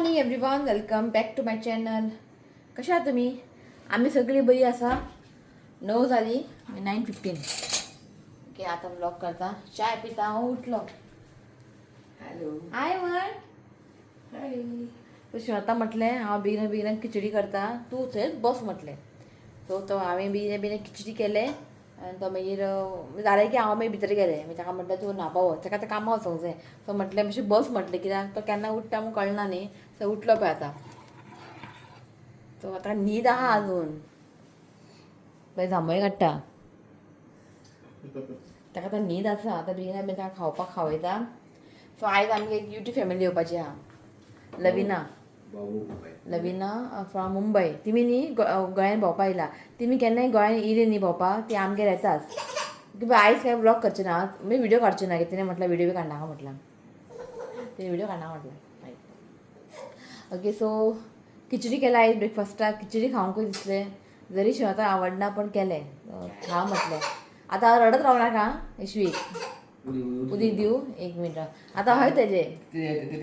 Morning everyone, welcome back to my channel. कशा आहात तुम्ही? आम्ही सगळी बरी आसा. 9 जाली, 9:15. ओके, आता ब्लॉग करता. चाय पिता. हांव उठलो. हॅलो. हाय म्हण. हाय. तशें आतां म्हटलें हांव बेगीन बेगीन खिचडी करता, तूं थंयच बस म्हटलें. सो तो हांवें बेगीन बेगीन खिचडी केलें आनी तो मागीर जालें की हांव मागीर भितर गेलें. मागीर ताका म्हटलें तूं न्हांवपा वच. ताका आतां कामां वचोंक जाय. सो म्हटलें मातशें बस म्हटलें, कित्याक तो केन्ना उठ्ठा म्हूण कळना न्ही. सो उठलो पळय आतां तो. आतां न्हीद आहा अजून. पळय जांबय काडटा. ताका आतां न्हीद आसा. आतां बेगीन बेगीन ताका खावपाक खावयता. सो आयज आमगे एक युट्यूब फॅमिली येवपाची आहा, लविना. बाबू. लविना फ्रॉम मुंबय. तिमी न्ही गोंयान भोंवपा येयला. तिमी केन्नाय गोंयान येयली न्ही भोंवपाक, ती आमगेर येताच. की आयज काय ब्लॉग करचे ना, म्हणजे व्हिडिओ काडचे ना. तिणें म्हटलं व्हिडिओ बी काडनाका म्हटलां. तिणें व्हिडिओ काडनाका म्हटलें. ओके, सो खिचडी केला आयज ब्रेकफास्टाक. खिचडी खावंकूय दिसलें. जरी शिवता आवडना पण केलें, खा म्हटलें. आतां रडत रावू नाका. यशवीक उदीक दिवं? एक मिनट. आतां हय तेजे,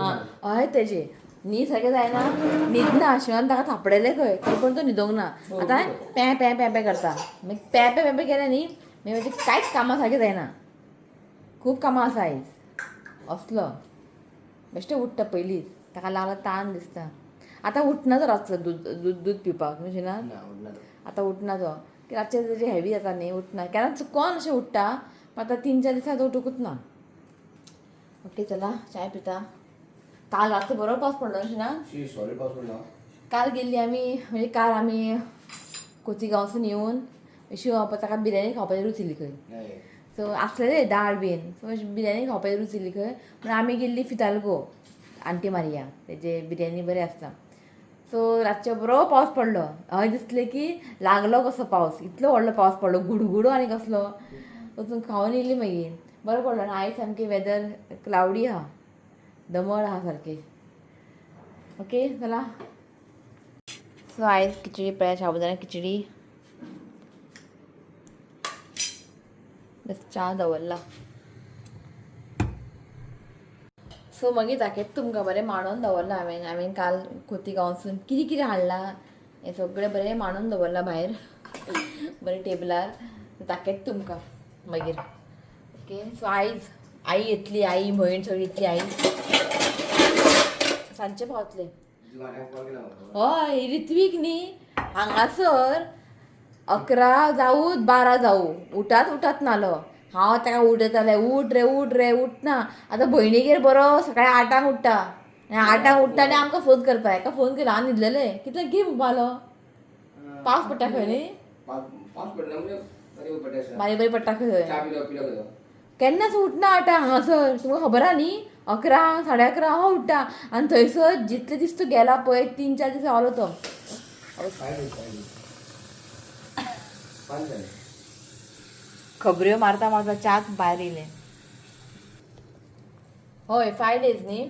आं हय तेजे न्हीद सारकें जायना, न्हिदना. शिवान ताका थापडेलें खंय, तरी पण तो न्हिदोंक ना. आतां पॅ पॅ पॅ पॅ करता. मागीर पॅ पॅ पॅ पॅ केलें न्ही, मागीर म्हणजे कांयच कामां सारकें जायना. खूब कामां आसा आयज. असलो बेश्टें उठ्ठा पयलींच. ताका लागला तान दिसता. आतां उठना तो रातचो दूद दूद दूद पिवपाक न्हू शिना. आतां उठना तो. रातचें तेजें हेवी जाता न्ही, उठना. केन्ना चुकोन अशें उठ्ठा, पण आतां 3-4 दिसां तो उठुकूच ना. ओके, चला चाय पिता. काल रातचो बरो पावस पडलो न्हू ना? सॉरी, पावस पडला. काल गेल्ली आमी, म्हणजे काल आमी खोतीगांवसून येवन शिव ताका बिर्याणी खावपाची रूच येयली खंय. सो आसलेले दाळ बीन, सो बिर्याणी खावपाची रूच येयली खंय म्हणून आमी गेल्ली फितालगो आंटी मारिया, तेजे बिर्याणी बरी आसता. सो रातचो बरो पावस पडलो. हय दिसलें की लागलो कसो पावस, इतलो व्हडलो पावस पडलो, गुडगुडो आनी कसलो. वचून खावन येयली मागीर. बरो पडलो. आनी आयज सामकें वेदर क्लावडी आहा, दमळ आहा सारकें. ओके, चला. सो आयज खिचडी पळया, साबुदाणा खिचडी. बस च्या दवरला. सो मागीर दाखयता तुमकां. बरें मांडून दवरलां हांवें. हांवें काल खोतीगांवसून कितें कितें हाडलां हें सगळें बरें मांडून दवरलां भायर बरें टेबलार. दाखयता तुमकां मागीर. ओके, सो आयज आई येतली, आई भयण सगळी येतली. आई सांजचे पावतले. हय ऋत्वीक न्ही हांगासर 11 जावं 12 जावं उठात उठात नालो. हांव ताका उठयतालें, उठ रे उठ रे, उठना. आतां भयणीगेर बरो सकाळी 8 उठ्ठा आनी 8 उठ्ठा आनी आमकां फोन करता. हेका फोन केलो, हांव न्हिदलेलें. कितले गी म्हणपालो पावस पडटा खंय न्ही? पावस पडला म्हणजे बारीक बारीक पडटा खंय. केन्नाच उठना 8 हांगासर. तुमकां खबर आहा न्ही, 11 11:30 हांव उठ्ठा. आनी थंयसर जितले दीस तूं गेला पळय, 3-4 दीस रावलो तो. खबऱ्यो मारता मारता च्याच भायर येयलें. हय 5 डेज न्ही.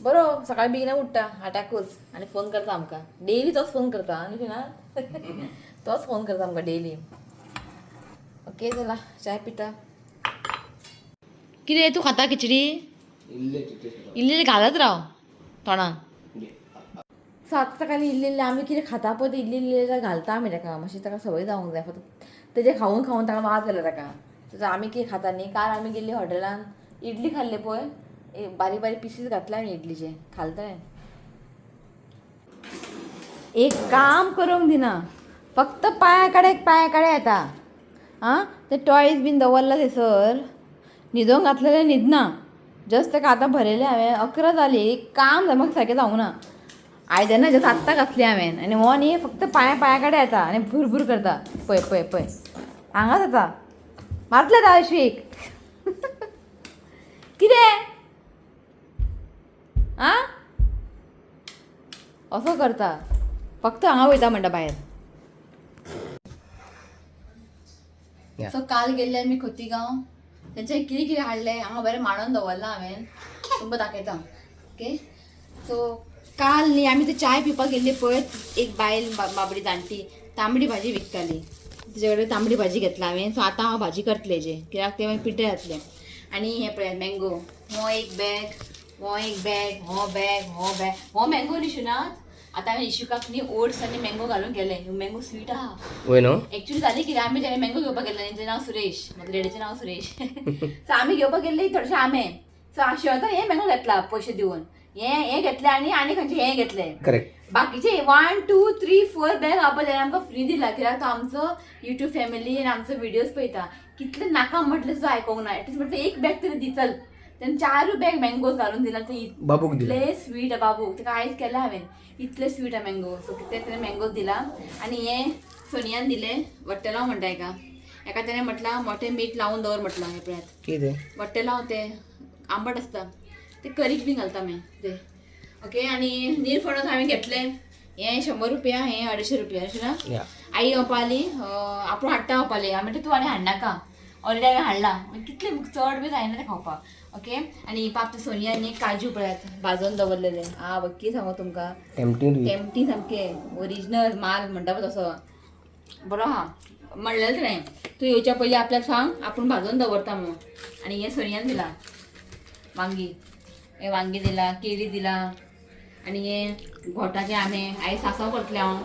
बरो सकाळी बेगीन उठ्ठा 8कूच आनी फोन करता आमकां डेली. तोच फोन करता न्ही ना? तोच फोन करता आमकां डेली. ओके, चला चाय पिता. कितें तूं खाता खिचडी? इल्ली इल्ली घालत राव तोंडान. सो आतां ताका इल्ली इल्ली आमी कितें खाता पळय तें इल्ली इल्ली घालता आमी ताका. मातशी ताका संवय जावंक जाय. फक्त तेजें खावून खावून ताका वाज जाल्या ताका. सो आमी कितें खाता न्ही, काल आमी गेल्ली हॉटेलान इडली खाल्ली पळय, बारीक बारीक पिसीस घातले आमी इडलीचे, खाले ताणें. एक काम करूंक दिना, फक्त पांया कडेन पांया कडेन येता. आं ते टॉयज बीन दवरला थंयसर, न्हिदोंक घातलेलें न्हिदना. जस्ट ताका आतां भरयलें हांवें. 11 जाली, एक काम म्हाका सारकें जावंक ना. आयदनां जस्ट आत्तां घासली हांवें. आनी हो न्ही फक्त पांया पांया कडेन येता आनी भुरभूर करता. पळय पळय पळय हांगाच येता. मारतले आतां अश्वीक. कितें आं असो करता. फक्त हांगा वयता म्हणटा भायर. सो काल गेल्ले आमी खोतीगांव, तेंचे कितें कितें हाडलें हांगा बरें मांडून दवरलां हांवें, तुमकां दाखयता. ओके, सो काल न्ही आमी ते चाय पिवपाक गेल्ली पळय, एक बायल बाबडी जाणटी तांबडी भाजी विकताली, तिचे कडेन तांबडी भाजी घेतला हांवें. सो आतां हांव भाजी करतलें हेजें, कित्याक तें मागीर पिड्ड्यार जातलें. आनी हें पळय मँगो, हो एक बॅग, हो एक बॅग, हो बॅग, हो बॅग, हो मँगो न्ही शिवनाथ. आतां हांवें इशुकाक न्ही ओट्स आनी मँगो घालून केलें. मँगो स्वीट आहा. वय न्हू. एक्चुअली जालें कितें, आमी जेन्ना मँगो घेवपाक गेल्ले, तेंचें नांव सुरेश, म्हज्या डॅडीचें नांव सुरेश. सो आमी घेवपाक गेल्ले थोडेशे आंबे. सो शिवनाथान हे मँगो घेतला पयशे दिवन, हे हे घेतले आनी आनी खंयचे हे घेतले. करेक्ट. बाकीचे 1 2 3 4 बॅग आहा पळय, आमकां फ्री दिला, कित्याक तो आमचो युट्यूब फॅमिली आनी आमचो व्हिडियोज पळयता. कितले नाका म्हटलें सुद्दां आयकोंक ना, एटलीस्ट म्हटलें एक बॅग तरी दितल. तेन्ना 4 बॅग मँगोज घालून दिला. ते बाबूक दिला. इतले स्वीट बाबू, ताका आयज केला हांवें, इतले स्वीट आहा मँगो. सो कितें तेणें मँगोज दिला. आनी हे सोनियान दिले वट्टेलांव म्हणटा हेका. हेका तेणें म्हटलां मोटें मीठ लावन दवर म्हटलां. हें पळयात. कितें? वट्टेलांव ते आंबट आसता, ते करीक बी घालता आमी ते. ओके. आनी निरफणस हांवें घेतले, हे 100 रुपया, हे 250 रुपया अशें ना. या. आई म्हणपाली आपूण हाडटा म्हणपाली. हांवें म्हणलें तूं आनी हाडनाका, ऑलरेडी हांवें हाडला, कितले चड बी जायना तें खावपाक. ओके. आनी पाप सोनिया न्ही काजू पळयात भाजून दवरलेले. आ कितें सांगू तुमकां, टेम्पटींग. टेम्पटी सामकें ओरिजिनल माल म्हणटा पळय तसो बरो आहा. म्हणलेलें तेणें तूं येवच्या पयलीं आपल्याक सांग, आपूण भाजून दवरता म्हणून. आनी हें सोनियान दिला वांगी, हे वांगी दिला, केळी दिला. आनी हे घोटाचे आंबे आयज सांसव करतलें हांव,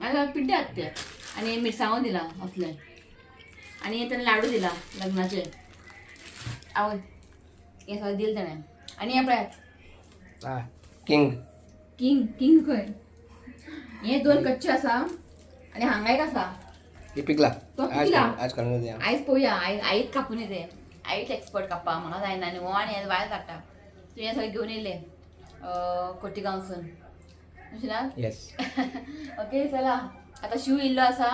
आनी पिड्ड्यार जाता ते. आनी मिरसांगो दिला असले. आनी हे तेणें लाडू दिला लग्नाचे. आवय हें सगळें दिलें तेणें. आनी हें पळयात किंग. किंग किंग खंय, हे 2 कच्चे आसा आनी हांगा एक आसा. हे पिकला. तो आज पिकला. आज काडून दिया. आयज पळोवया, आयज आईच कापून येते, आईच एक्सपर्ट कापपा, म्हाका जायना. आनी हो आनी हें वायल काडटा. तुवें हें सगळें घेवन येयलें खोतिगांवसून अशें ना? येस. ओके चला, आतां शिव इल्लो आसा,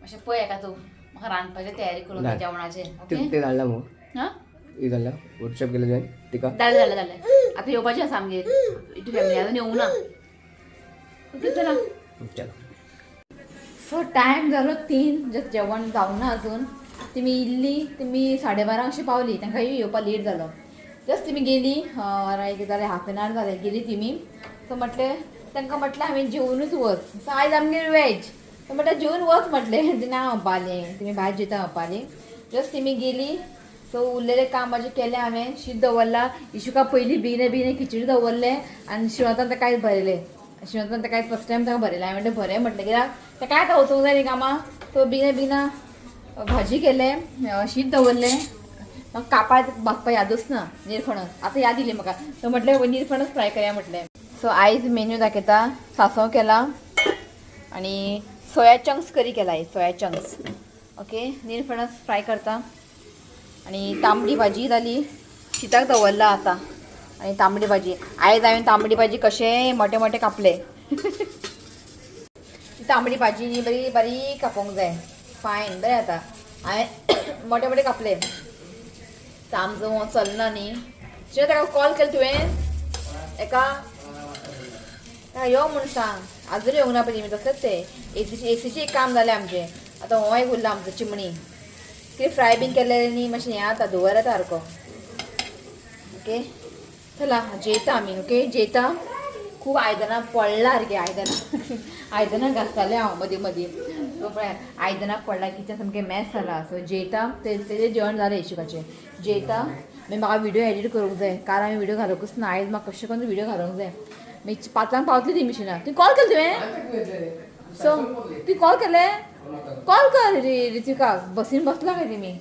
मातशें पळय हेका तूं, म्हाका रांदपाची तयारी करूंक जाय ना. जेवणाचें. ते ओके. ते धाडला मगो. हां हे धाडला व्हॉट्सअप केलं जॉईन तिका. जालें जालें जालें, आतां येवपाचें आसा आमगेर युट्यूब फॅमिली, अजून येवंक ना. ओके चला. चलो. सो टायम जालो 3, जस्ट जेवण जावंक ना अजून. तेमी इल्ली, तेमी 12:30 अशी पावली, तांकां येवपा लेट जालो. जस्ट तेमी गेली, एक जालें हाफ एन आवर जालें गेली तेमी. सो म्हटलें तांकां, म्हटलें हांवें जेवनूच वच. सो आयज आमगेर वेज. सो म्हटलें जेवन वच म्हटलें. ते ना म्हणपालें, तेमी भायर जेता म्हणपाली. जस्ट तेमी गेली. सो उरलेलें काम म्हाजें केलें हांवें, शीत दवरलां इशुका पयलीं बेगिना बेगिना खिचडी दवरलें. आनी शिवनाथान तें कांयच भरयलें, शिवनाथान तें कांय फर्स्ट टायम ताका भरयलें. हांवें म्हणलें भरय म्हटलें, कित्याक तें काय आतां वचूंक जाय न्ही कामाक. सो बेगिना बेगिना भाजी केलें, शीत दवरलें. म्हाका कापां भाजपा यादूच ना निरफणस, आतां याद येयली म्हाका. सो म्हटलें निरफणस फ्राय करया म्हटलें. सो आयज मेन्यू दाखयता, सांसव केला आनी सोया चंक्स करी केला, सोया चंक्स. ओके. निरफणस फ्राय करता आनी तांबडी भाजी जाली, शिताक दवरला आतां. आनी तांबडी भाजी आयज हांवें तांबडी भाजी कशें मोटे मोटे कापले. तांबडी भाजी न्ही बरी बारीक कापूंक जाय, फायन बरें जाता. हांवें मोटे मोटे कापले. आमचो चलना न्ही. तुवें ताका कॉल केलो तुवें एका यो म्हूण सांग, आजून येवंक ना पळय. तसलेच ते एसीची एसीची एक काम जालें आमचें. आतां हो एक उरला आमचो चिमणी, कितें फ्राय बीन केलें न्ही, मातशें हें जाता, धुंवर येता सारको. ओके चला जेयता आमी. ओके जेयता. खूब आयदनां पडलां सारकें, आयदनां आयदनां घासतालें हांव मदीं मदीं. सो पळय आयदनां पडलां, किचन सामकें मॅस जाला. सो जेयता, तेजें जेवण जालें इशुकाचें, जेयता. मागीर म्हाका व्हिडियो एडिट करूंक जाय, काल हांवें व्हिडियो घालूंकच ना. आयज म्हाका कशें करून व्हिडियो घालूंक जाय. मागीर 5 पावतली ती मिशिनां. तुवें कॉल केलें तुवें? सो तुवें कॉल केलें? कॉल कर रितिकाक, बसीन बसला काय तेमी.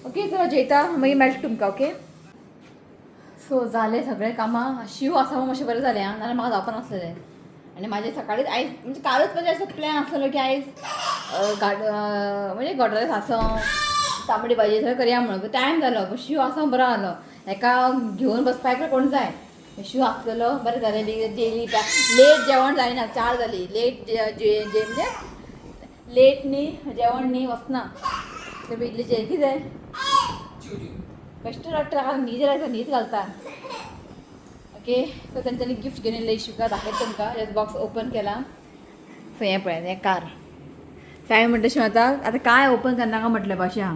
ओके चला जेयता, मागीर मेळटा तुमकां. ओके. सो जालें सगळें कामां. शीव आसा म्हणून मातशें बरें जालें आं, नाल्यार म्हाका जावपा नासलेलें. आनी म्हाजें सकाळीच आयज म्हणजे कालच म्हणजे असो प्लॅन आसलेलो की आयज गाड म्हणजे गोडरे सांसव, तांबडी भाजी सगळें करया म्हणून. टायम जालो, पूण शीव आसा बरो जालो. हेका घेवन बसपाक कोण जाय, शीव आसलेलो बरें जालें. जेली लेट, जेवण जायना, 4 जाली लेट जे म्हणजे लेट न्ही जेवण न्ही वचना. ते इतलें जेल कितें बेश्टें रडटा, ताका न्हीद येता, न्हीद घालता. ओके. सो तेंच्यांनी गिफ्ट घेवन येयल्लें इशुका, दाखयता तुमकां. जस्ट बॉक्स ओपन केला. सो हें पळयात, हें कार. सो हांवें म्हणटा शिवनाथाक आतां काय ओपन करनाका म्हटलें, भाशें आहा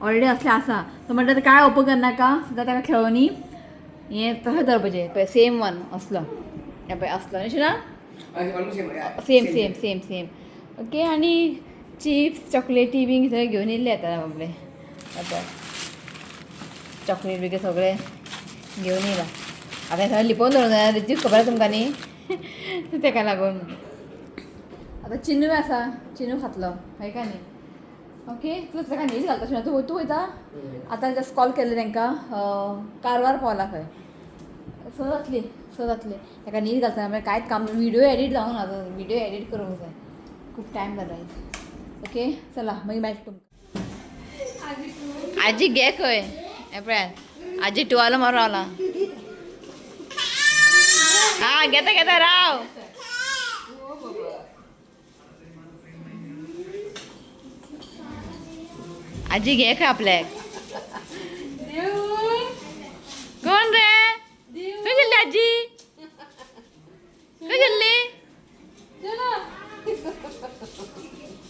ऑलरेडी असलें आसा. सो म्हणटा आतां काय ओपन करनाका, सुद्दां ताका खेळोनी हें तशें दवरपाचें पळय, सेम वन असलो हें पळय असलो न्ही Shivnath? Same same same same. Okay. आनी चिप्स चॉकलेटी बीन सगळें घेवन येयल्ले आतां बाबडे. हें पळय चॉकलेट बी सगळें घेवन येयला. आतां हें सगळें लिपोवन दवरूंक जाय, ऋत्विक खबर आसा तुमकां न्ही, तेका लागून. आतां चिनूय आसा, चिनू खातलो हय काय न्ही? ओके, तूं ताका न्हीद घालता शिना. तूं तूं वयता आतां. जस्ट कॉल केल्ले तांकां, कारवार पावला खंय. स जातली, 6 जातली. ताका न्हीद घालता. मागीर कांयच काम, व्हिडियो एडिट जावंक ना, व्हिडियो एडिट करूंक जाय. खूब टायम जाला. ओके, चला मागीर मेळटा तुमकां. आजी घे खंय, हें पळयात, आजी टुवालो मारून रावला. हा, घेता घेता राव. आजी घे खंय आपल्याक. कोण रे? खंय गेल्ली आजी? खंय गेल्ली?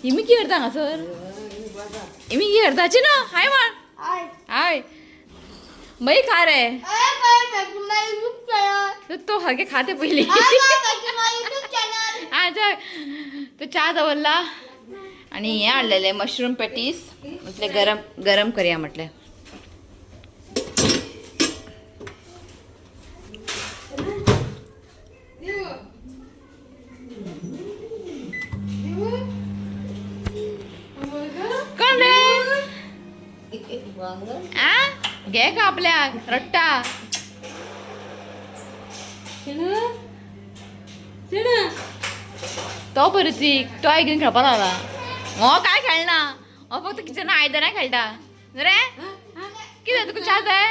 इमी की करता हांगासर? इमी की करता? चिनो, हाय म्हण. हाय. मागीर खा रे तो, सारखे खाते पयली. हा, चल. तो च्या दवरला आणि हे हाडलेले मशरूम पॅटीस. म्हटलें गरम गरम करया म्हटलें. कोण रे? आ, घे का आपल्याक, रट्टा. तो पळय ऋत्विक टॉय घेवन खेळपाक लागला. हो काय खेळना, हो फक्त किचना आयदनां खेळटा रे. कितें तुका च्या जाय?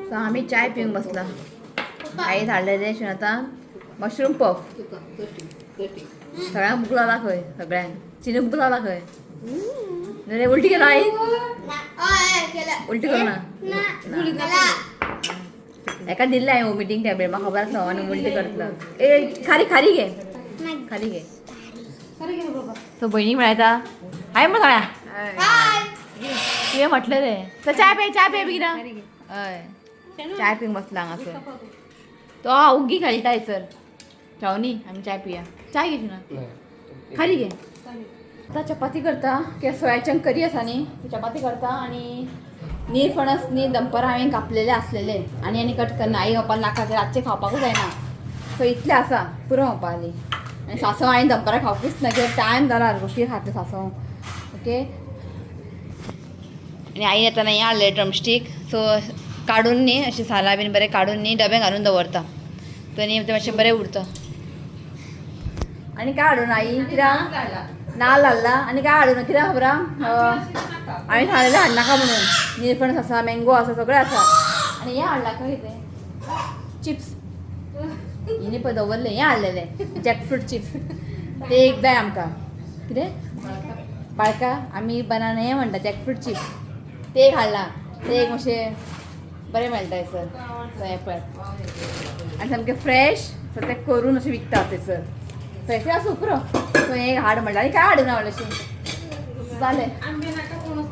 सो आमी चाय पिवंक बसला. आई हाडलेले आतां मशरूम पफ. सगळ्यांक भूक लागला खंय, सगळ्यांक. चिनू, भूक लागला खंय रे? उलटी केलो आई? उलटी करू ना एका दिल्लें हांवें वॉमिटींग टॅबलेट. म्हाका खबर आसलो आनी उलटी करतलो. ए, खारी खारी घे, खारी घे. सो बहिणी मेळटा. हाय मग सगळ्या. तुवें म्हटलें रे. तर चाय पे, चाय पे बेगीन. हय, चाय पिवंक बसला हांगासर. तो उग्गी खेळटा हयसर. श्रावणी, आमी चाय पिया. चाय घे ना. खारी घे. आतां चपाती करता कित्याक सोया करी आसा न्ही, ती चपाती करता. आनी नीर फणस न्ही दनपरां हांवें कापलेले आसलेले आनी आनी कट करना. आई पप्पा नाका, ते रातचे खावपाकूच जायना. सो इतलें आसा, पुरो म्हणपा जाली. आनी सांसव हांवें दनपरां खावपूच ना कित्याक टायम जाला, रोटी खातलें सांसव. ओके, आनी आई येतना हें हाडलें, ड्रमस्टीक. सो काडून न्ही अशें सालां बीन बरें काडून न्ही डबे घालून दवरता, तो न्ही तें मातशें बरें उरता. आनी काय हाडून आई? कित्याक नाल्ल हाडला आनी काय हाडून कित्याक खबर? हांवें सांगलेलें हाडनाका म्हणून. निरफणस आसा, मँगो आसा, सगळें आसा. आनी हें हाडलां खंय कितें, चिप्स हिनी पळय दवरलें. हें हाडलेलें जॅकफ्रूट चिप्स, ते एक जाय आमकां. कितें बाळका? आमी बनाना हें म्हणटा, जॅकफ्रूट चिप्स. ते एक हाडलां, ते एक मातशें बरें मेळटा सर. हें पळय, आनी सामकें फ्रेश. सो ते करून अशें विकतात ते सर, फ्रेश आसूं पुरो. सो एक हाड म्हणलें. आनी काय हाडूना व्हडलेशें जालें.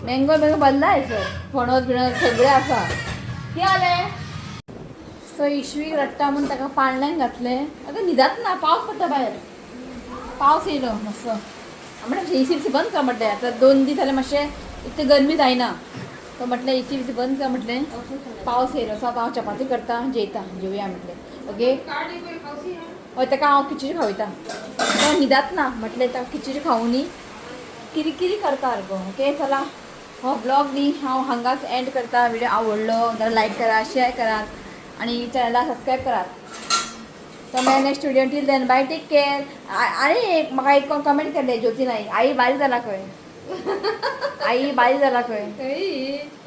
मँगो मँगो बदला सर, फणस बिणस सगळें आसा. कितें जालें? सो इशवी रडटा म्हूण ताका पाळण्यान घातलें. आतां न्हिदात ना. पावस पडटा भायर, पावस येयलो मातसो. म्हटलें एसी बिसी बंद कर म्हटलें. आतां 2 दीस जाले मातशें इतलें गरमी जायना. तो म्हटलें एसी बिसी बंद कर म्हटलें, पावस येयलो. सो आतां हांव चपाती करता, जेयता, जेवया म्हटलें. ओके, हय, ताका हांव खिचडी खावयता. तो न्हिदात ना, म्हटलें ताका खिचडी खावनी. किरी किरी करता सारको. ओके, चला, हो ब्लॉग न्ही हांव हांगाच एंड करता. व्हिडिओ आवडलो जाल्यार लायक करा, शेअर करात आणि चॅनलाक सबस्क्रायब करात. तर मागीर next video. Till then, bye, take care. आनी एक म्हाका एक कमेंट केल्ले, ज्योती नाईक, आई बारीक जाला खंय, आई बारीक जाला खंय.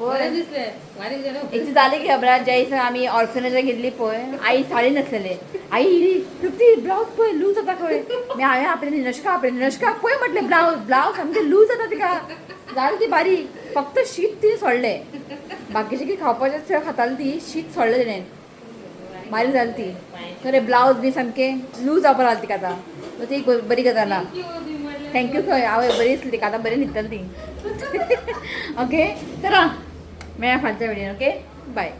बरें दिसलें, बारीक जालें. एक जाली की खबर, ज्या दिसा आमी ऑर्फनेजाक गेल्ली पळय, आई साडी नसलेले. आई तृप्ती, ब्लावज पळय लूज जाता खंय. मी हांवें आपले निनशका, आपले निनशका पळय म्हटलें, ब्लावज ब्लावज सामकें लूज जाता तिका. जाली ती बारीक. फक्त शीत तिणें सोडलें, बाकीचें कितें खावपाचें सगळें खाताली ती. शीत सोडलें तिणें, बारीक जाली ती खरें. ब्लावज बी सामकें लूज जावपा लागलें तिका आतां. सो ती एक बरी गजाल. Thank you खंय. आवय बरी दिसली तिका, आतां बरी न्हिदतली ती. ओके, चला, मेळया फालच्या व्हिडिओ. Okay, bye.